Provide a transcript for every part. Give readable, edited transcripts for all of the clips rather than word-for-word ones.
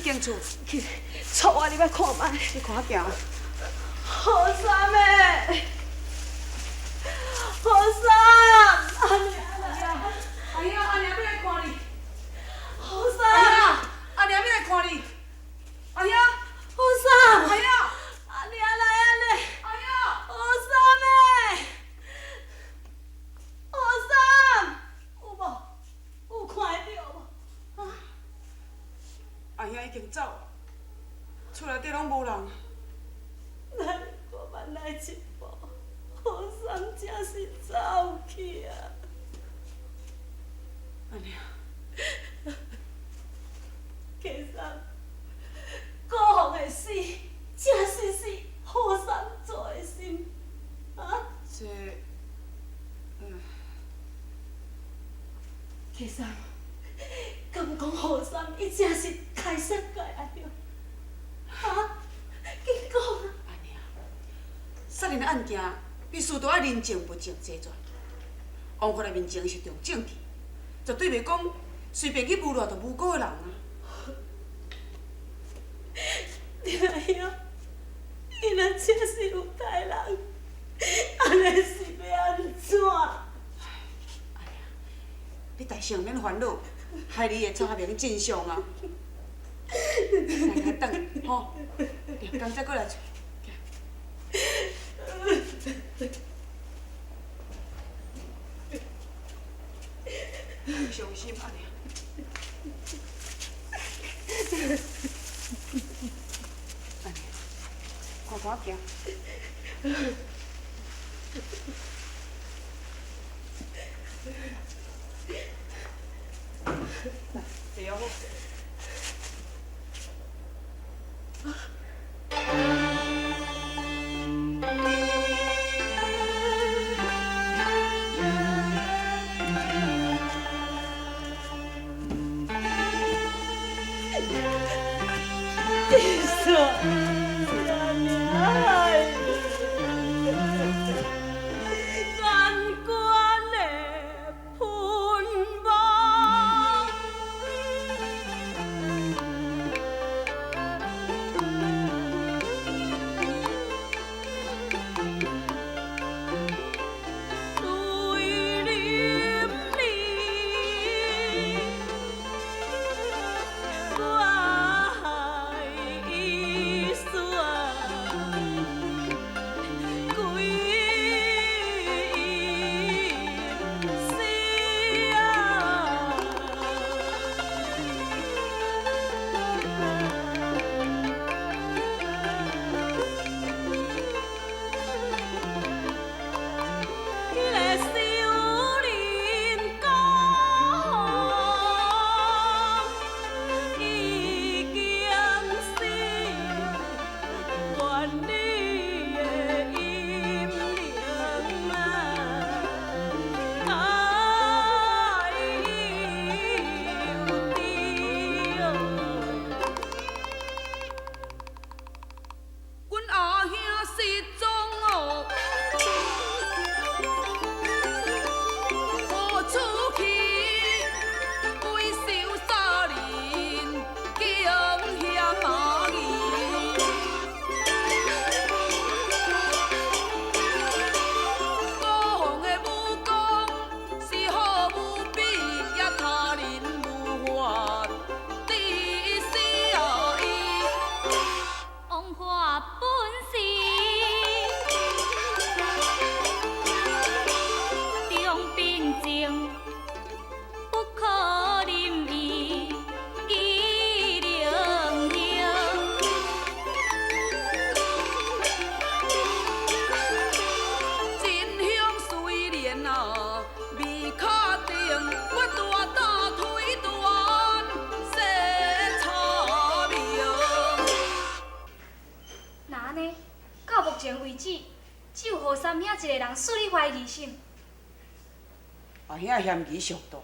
間厝。去，帶我入來看覓。你看行。何三的，何三，阿娘來啊！阿兄，阿娘欲來看你。何三，阿娘，阿娘欲來看你。阿兄，何三，阿兄，阿娘來啊咧！阿兄，何三的，何三，有無？有看會著無？啊！阿兄已經走，厝內底攏無人。咱閣慢來一步，何三才是走去啊！阿娘，其實高雄的死，真實是何三做的心，啊？這，其實，敢講何三伊真是開殺戒啊對？啊？緊講啊！阿娘，殺人的案件必須都愛人證物證齊全。王法的面前是重證據，絕對袂講隨便去誣賴著無辜的人啊！你若曉，伊若真是有殺人，按呢是欲按怎？阿娘，你大聲免煩惱，害你會查明真相啊！來，來轉吼，剛才過來坐。莫傷心，阿娘。阿娘，看看行。來，坐好。你說是阿娘害你，難關的噴霧。對淋你，我愛伊煞歸死啊！彼个修林高已经死，愿你的阴灵啊，爱有着。阮阿兄失蹤哦，何處去？歸受殺人驚險啊！高雄的武功是好無比，也他人無法敵死啊！王法本是重兵政，不可任意欺凌行。真凶雖然啊未確定，我大膽推斷說查明。若按呢，到目前為止，只有何三兄一個人恕你懷疑心。阿兄嫌疑上大。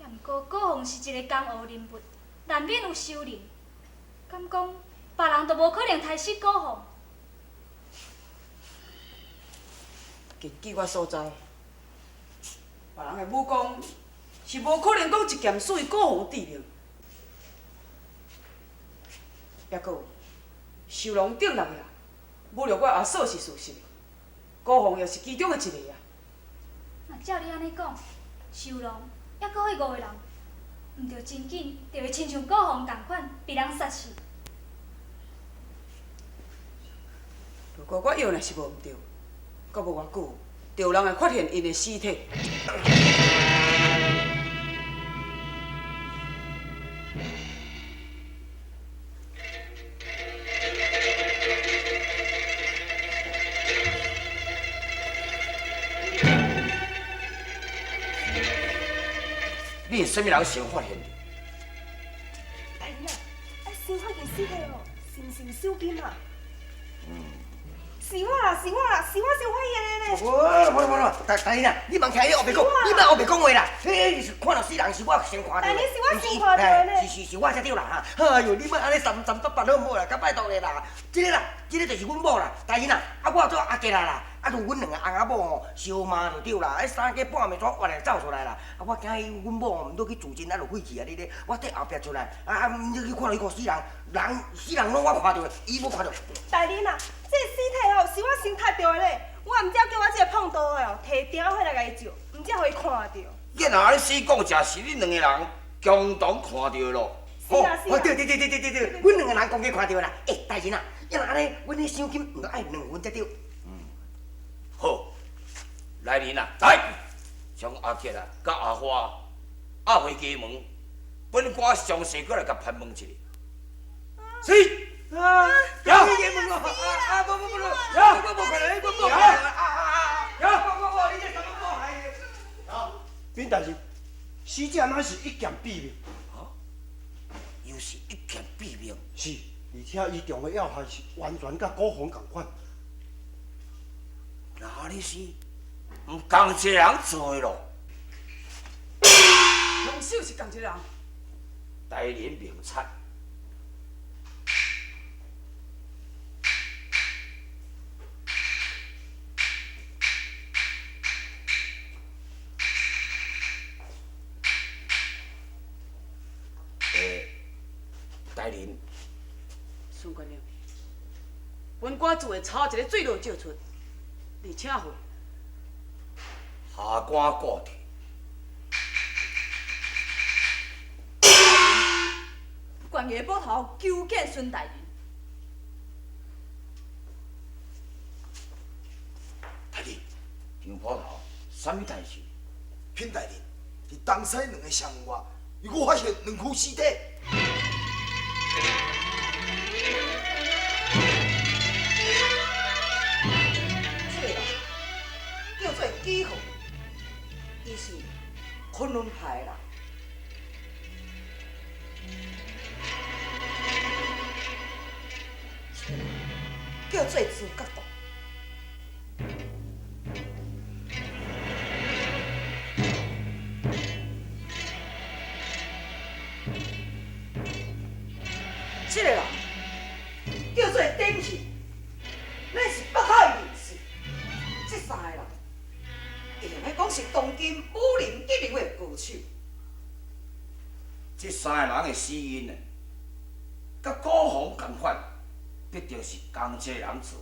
也毋過高雄是一個江湖人物，難免有仇人。敢講別人都無可能刣死高雄？根據我所知，別人的武功是無可能講一劍使高雄致命。抑阁有，收容顶六个人，侮辱我阿嫂是事实的，高凤也是其中的一个啊。若照你按呢讲，收容抑阁彼五个人，毋著真紧就会亲像高凤仝款被人杀死。如果我药若是无毋著，阁无偌久，就有人会发现𪜶的尸体。你是啥物人先发现的？大人啊，啊，先发现尸体哦，是毋是有手金啊？嗯。是我啦，是我啦，是我先发现的呢。无，无无无，大大人啊，你莫听伊乌白讲，你莫乌白讲话啦。彼是看著死人是我先看著的。大人是我先看著的呢。是是是，我才对啦哈。哎哟，你莫按呢三三八八好毋好啦？较拜托咧啦。这个啦，这个就是阮某啦。大人啊，啊我做阿杰啦啦，啊就阮两个翁仔某吼相骂就对啦。彼三更半暝怎挖来走出来啦？啊我惊伊阮某吼毋倒去自尽，啊就废去啊你咧。我缀后壁出来，啊啊，你去看著彼个死人，人死人拢我看著的，伊无看著。大人啊，这个尸体吼是我先踢著的咧，我毋才叫我这个碰刀的哦，提鼎火来共伊照，毋才予伊看著。你若按呢死讲，正是恁两个人共同看著咯。是啊是啊。对对对对对对对，阮两个人共去看著啦。欸，大人啊，要若按呢，阮彼赏金毋著爱两份才对。嗯，好，来人啊，来，将阿杰啊、佮阿花押回家门，本官详细阁来共盘问一下。是。啊！呀！啊！不不不不！呀！我无看到，我无看到！啊啊啊！呀！我我我，你这什么无害的？啊！禀大人，死者乃是一剑毙命。啊？又是一剑毙命？是，而且伊中的要害是完全佮古风仝款。哪里是？毋仝一个人做的咯？凶手是仝一个人。大人明察。大人，孙县令，本官自会查一个水落石出，而且会下官告退。悬崖捕头求见孙大人。大人，张捕头，啥物代志？禀大人，伫东西两个城门外，又阁发现两具尸体。这个人叫做纪洪，伊是昆仑派的人。这个人叫做诸葛道。这个人叫做典庆，乃是北海人士。这三个人，会用得讲是当今武林第一的高手。这三个人的死因呢，佮古风仝款，必定是仝一个人做。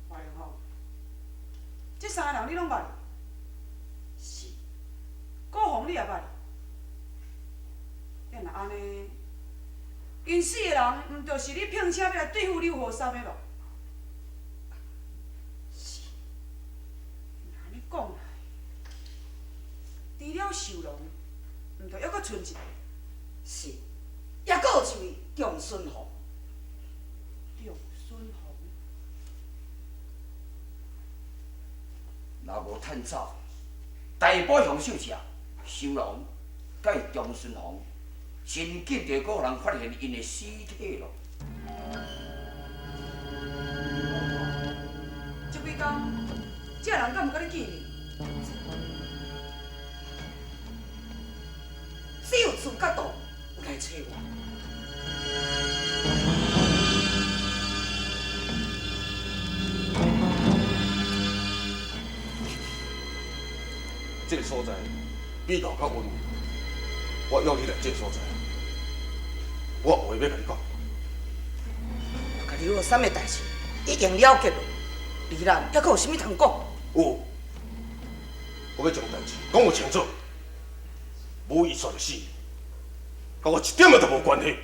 华龙吼，这三个人你拢捌？是。古风你也捌？若按呢，𪜶四个人毋就是你聘请欲来对付刘和三的咯？是。若按呢讲来，除了寿龙，毋就犹阁賰一个？是，犹阁有一位仲孙宏。仲孙宏。若无趁早，逮捕凶手者，寿龙佮仲孙宏。真紧就阁予人发现𪜶的尸体咯。这几工，这人敢有佮你见面？只有诸葛道有来找我。这个所在味道较温，我约你来这个所在。我有話欲共你講。我共劉和三的代誌已經了結囉，離咱猶閣有啥物通講？有，我欲將代誌講予清楚。武藝雪的死，佮我一點仔都無關係。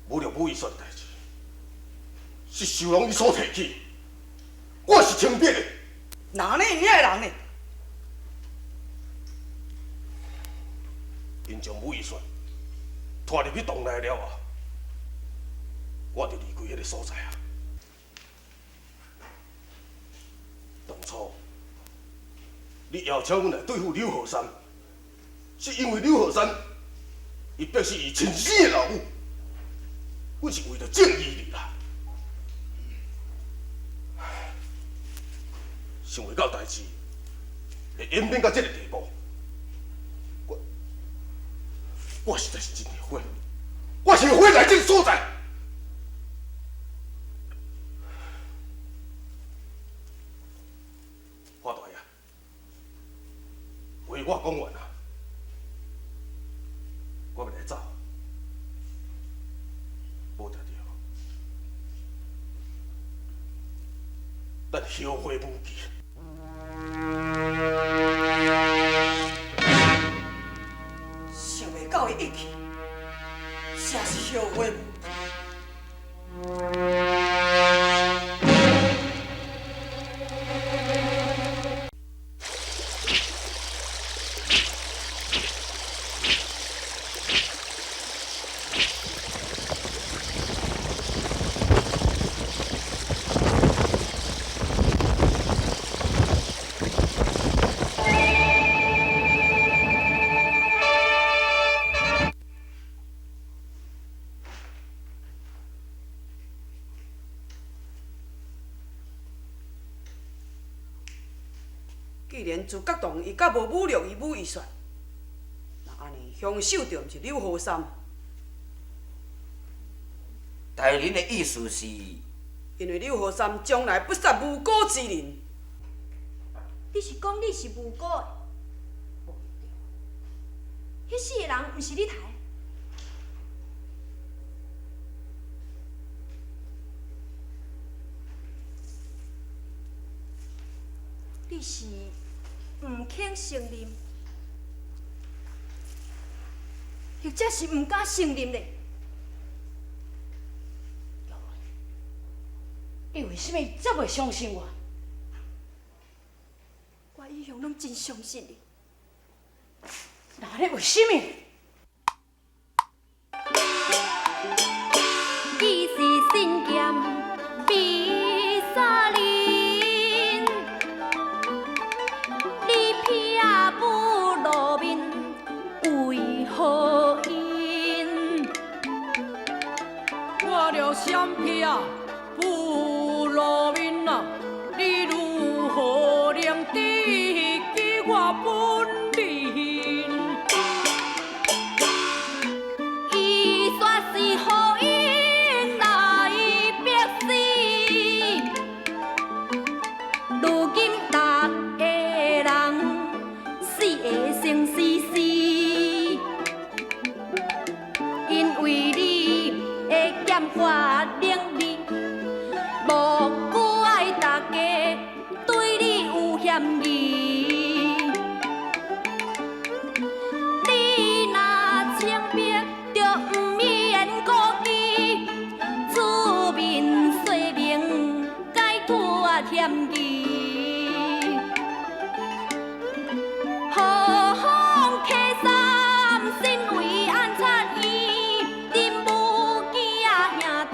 武力武藝雪的代誌，是秀龍伊所提起，我是清白的。哪呢？遐个人呢？𪜶將武藝雪拖入去洞內了後，我就離開彼个所在啊。當初你邀請阮來對付柳河山，是因為柳河山伊逼死伊親生的老母，阮是為著正義哩啦。想袂到代誌會演變到這个地步，我實在是真後悔，我後悔來這个所在。花大爺，話我講完啦，我欲來走，無定著，咱後會無期。想袂到伊一去，真是後會無期。既然自觉堂伊阁无侮辱伊武艺术，那按呢，凶手就毋是柳河三。大人的意思是？因為柳河三從來不殺無辜之人。你是講你是無辜的？彼四个人毋是你刣的？你是毋肯承認，或者是毋敢承認咧？你為啥物這袂相信我？我一向攏真相信你。那你為啥物？伊是信劍比薩林，你撇不露面為何因？我著閃撇不露面啊，你如何能知记我本领？伊煞是予𪜶来逼死，如今逐个人死会成死死，因為你的劍法能力，無久愛大家對你有嫌疑。你若清白，就毋免顧忌，出面說明解脫嫌疑。何妨溪山身為按察院，恁母囝兄弟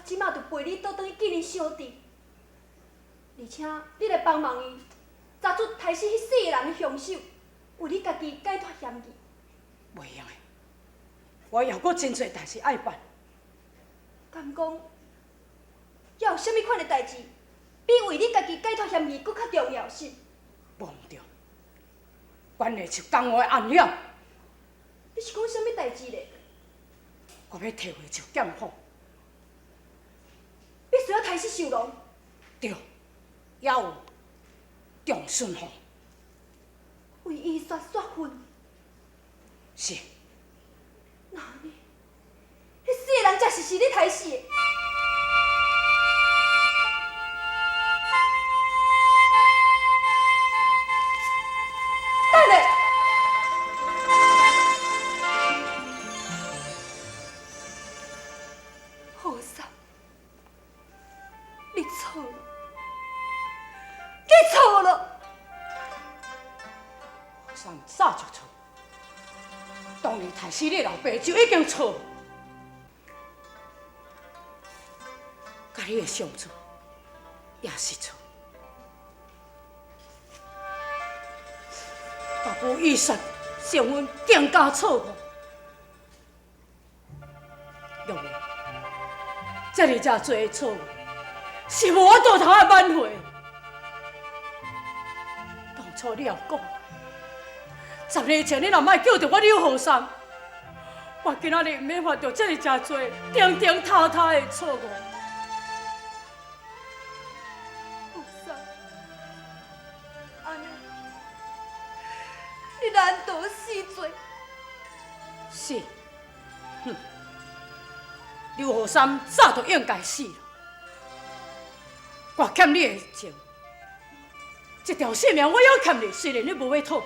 這馬就陪你倒轉去見𪜶小弟，而且你來幫忙伊查出刣死彼四个人的兇手，為你家己解脫嫌疑。袂用的，我猶閣真濟代誌愛辦。敢講，猶有啥物款的代誌，比為你家己解脫嫌疑閣較重要是？無毋對，關鍵是江湖的暗險。你是講啥物代誌咧？我欲提回就劍譜。必須要刣死秀龍。對，也有長順鳳。為伊煞煞魂。是。那按呢？彼四个人才是是你刣死的。等下。何三，你錯了，你錯了。何三早就錯，當年刣死你老爸就已經錯，佮你的相處也是錯。大夫醫術成分更加錯誤。玉梅，這爾遮濟的錯誤，是無法度通來挽回。當初你也講，10年前你若莫叫著我柳河山，我今仔日毋免犯著這爾遮濟定定塌塌的錯誤。河山，按呢，你難逃死罪。是，哼。劉河山早就應該死了，我欠你的情，這條性命我猶欠你。雖然你無欲討，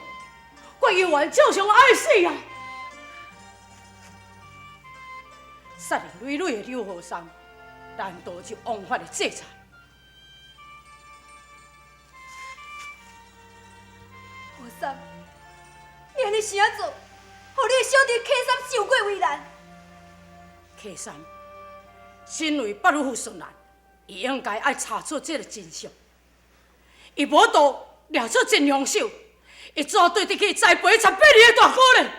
我猶原照常愛死啊！殺人累累的劉河山，難逃就王法的制裁。河山，你按呢是按怎做，予你的小弟客三受過為難？客三身為北魯府巡按，伊應該愛查出這个真相。伊無度掠出真兇手，伊怎對得起栽培18年的大哥呢？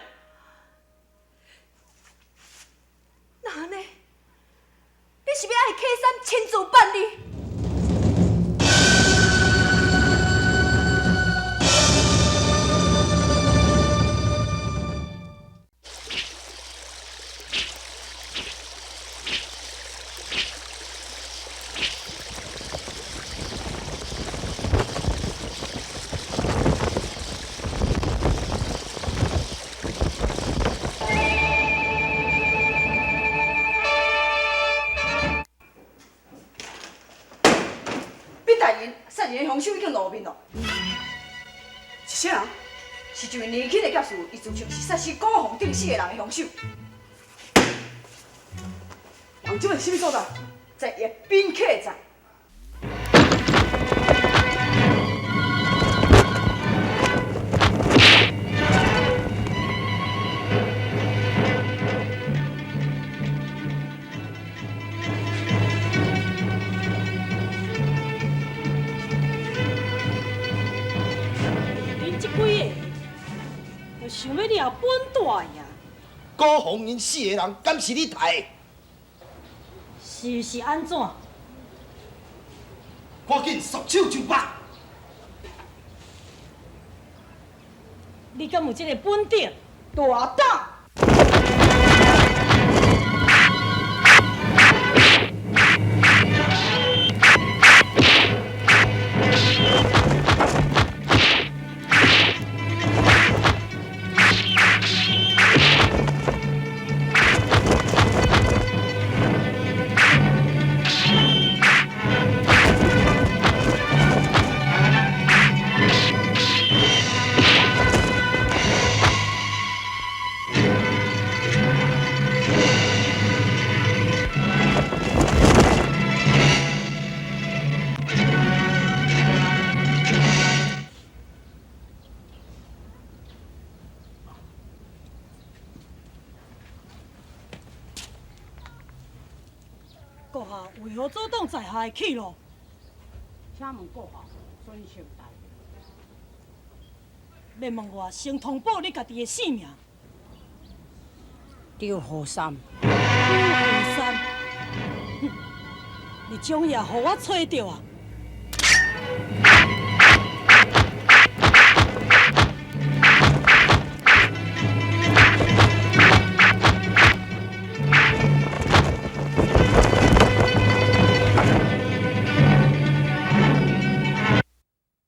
那按呢？你是欲愛客三親自辦理？殺人的兇手已經露面咯，是啥人？是一位年輕的俠士，伊自稱是殺死古鳳定四个人的兇手。人這擺佇啥物所在？在葉邊客棧。恁這幾个，就想欲掠本大爺？高紅𪜶四个人，敢是你刣的？是是按怎？趕緊束手就縛！你敢有這个本領？大膽！為何阻擋在下的去路？請問閣下尊姓大名？欲問我，先通報你家己的姓名。劉和三。劉和三，哼，你終於予我揣著啊！